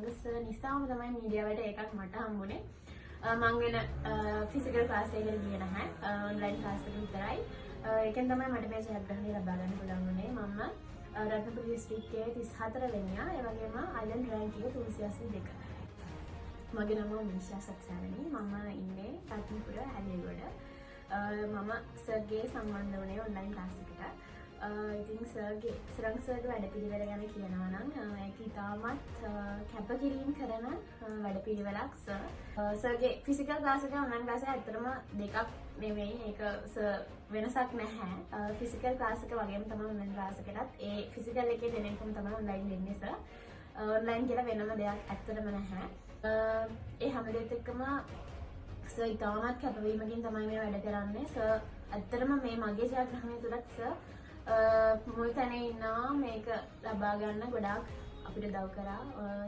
Suranga sir නිසාම තමයි media වලට ඒකක් මට හම්බුනේ. මං වෙන ෆිසිකල් ක්ලාස් එකකට ගියේ නැහැ. ඔන්ලයින් ක්ලාස් එක විතරයි. ඒකෙන් තමයි මට මේ ජයග්‍රහණය ලබා ගන්න පුළුවන් වුණේ. මම රත්නපුර දිස්ත්‍රික්කයේ 34 වෙනියා. ඒ වගේම අයිලන්ඩ් රෑන්ක් එක 382. මගේ නම මීෂා සක්සෑනනි. මම ඉන්නේ රත්නපුර හැලියගොඩ. මම සර්ගේ සම්බන්ධ වුණේ ඔන්ලයින් ක්ලාස් එකට. ඉතින් සර්ගේ සුරංග සර්ගේ වැඩපිළිවෙල ගැන කියනවා නම් ඒක ඉතාමත් කැපකිරීම කරන වැඩපිළිවෙලක් සර්. සර්ගේ ෆිසිකල් ක්ලාස් එක ඔන්ලයින් ක්ලාස් එක ඇත්තටම දෙකක් නෙමෙයි. ඒක සර් වෙනසක් නැහැ. ෆිසිකල් ක්ලාස් එක වගේම තමයි ඔන්ලයින් ක්ලාස් එකටත් ඒ ෆිසිකල් එකේ දෙන එකම තමයි ඔන්ලයින් දෙන්නේ සර්. ඔන්ලයින් කියලා වෙනම දෙයක් ඇත්තටම නැහැ. ඒ හැම දෙයක් එක්කම සර් ඉතාමත් කැපවීමකින් තමයි මේ වැඩ කරන්නේ. සර් ඇත්තටම මේ මගේ ජයග්‍රහණය තුලත් සර් මුල් තැනේ ඉන්නවා. මේක ලබා ගන්න ගොඩාක් අපිට උදව් කරා.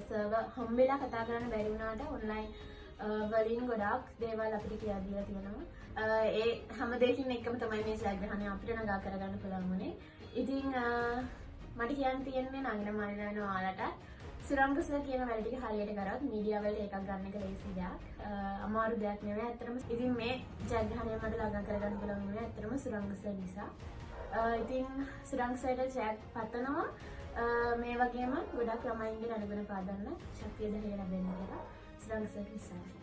සර්ව හම්බෙලා කතා කරන්න බැරි වුණාට ඔන්ලයින් වලින් ගොඩාක් දේවල් අපිට කියා දීලා තියෙනවා. ඒ හැම දෙයකින් එක්කම තමයි මේ ජයග්‍රහණය අපිට නගා කරගන්න පුළුවන් වුණේ. ඉතින් මට කියන්න තියෙන්නේ නගින මල්ලන ඔයාලට සුරංග සර් කියන වැඩ ටික හරියට කරොත් මීඩියා වලට එකක් ගන්න එක ලේසි දෙයක්. අමාරු දෙයක් නෙවෙයි ඇත්තටම. ඉතින් මේ ජයග්‍රහණය මට ළඟා කරගන්න පුළුවන් වුණේ ඇත්තටම සුරංග සර් නිසා. ඉතින් සුරංග සර්ට ජයක් පතනවා. මේ වගේම ගොඩක් ළමයින්ගේ රණගුණ පාදන්න ශක්තිය ධෛර්යය ලැබෙන්න කියලා සුරංග සර්ට විශ්වාසයි.